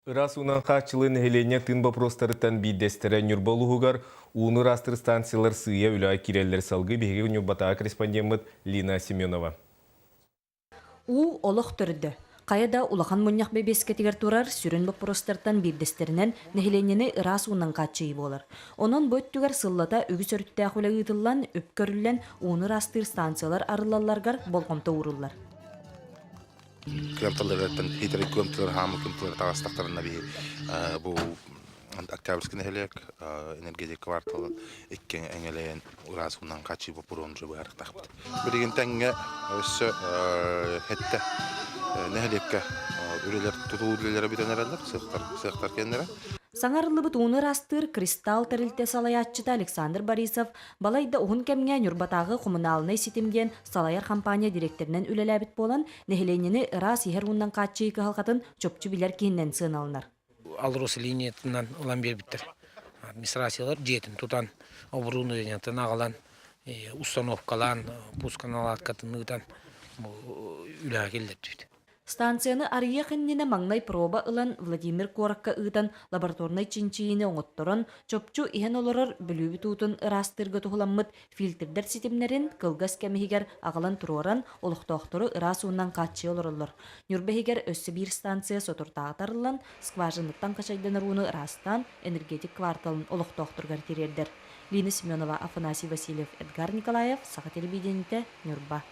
Ыраас уунан хааччылыы нэһилиэнньэ тыын боппуруостарыттан биирдэстэрэ Ньурба улууһугар ууну ыраастыыр станциялар сыыйа үлэҕэ киирэллэр салгыы биһиги Ньурбатааҕы корреспондеммыт Лина Семенова. Уу олох төрдө. Хайа да улахан мунньах бэбиэскэтигэр турар сүрүн боппуруостартан биирдэстэринэн нэһилиэнньэни ыраас уунан хааччыйыы буолар. Онон бу өттүгэр сыллата үгүс өрүттээх үлэ ыытыллан, үп көрүллэн, ууну ыраастыыр станциялар арыллалларыгар болҕомто ууруллар. Кыамталарыттан хитрый кыамталар хаамы кыамталар таҕыстахтарына биһи бу Октябрьский нэһилиэк энергетик кварталы икки эҥэлэйэн ыраас уунан хааччыы боппуруоһун быһаарыахтаахпыт. Билигин тэҥҥэ өссө хэттэ нэһилиэккэ үлэлэр тутуу үлэлэрэ бүтэн эрэллэр, сыахтар сыахтар кэннэрэ. Саҥарыллыбыт ууну ыраастыыр «Кристалл» тэрилтэ салайааччыта Александр Борисов Балайда уһун кэмҥэ Ньурбатааҕы хомунаалынай ситим диэн салайар хампаанньа дириэктэринэн үлэлээбит буолан, нэһилиэнньэни ыраас иһэр уунан хааччыйыы кыһалҕатын чопчу билэр киһинэн сыаналанар. Алроса линиятынан ылан биэрбиттэр. Администрациялар дьиэтин тутан, оборудованиетын аҕалан, установкалаан, пусконаладкатын ыытан үлэҕэ киллэрдибит. Станцияны арыйыах иннинэ маҥнай проба ылан Владимир куоракка ыытан лабораторнай чинчийиини оҥотторон, чопчу иһэн олорор Бүлүүбүт уутун ыраастыырга туһуламмыт фильтрдэр ситимнэрин кылгас кэм иһигэр аҕалан туруоран, олохтоохтору ыраас уунан хааччыйа олороллор. Ньурба иһигэр өссө биир станция соторутааҕыта арыллан, скважинаттан хачайданар ууну ыраастаан, энергетик кварталын олохтоохторугар тириэрдэр. Лина Семенова, Афанасий Васильев, Эдгар Николаев, Саха телевидениетэ, Ньурба.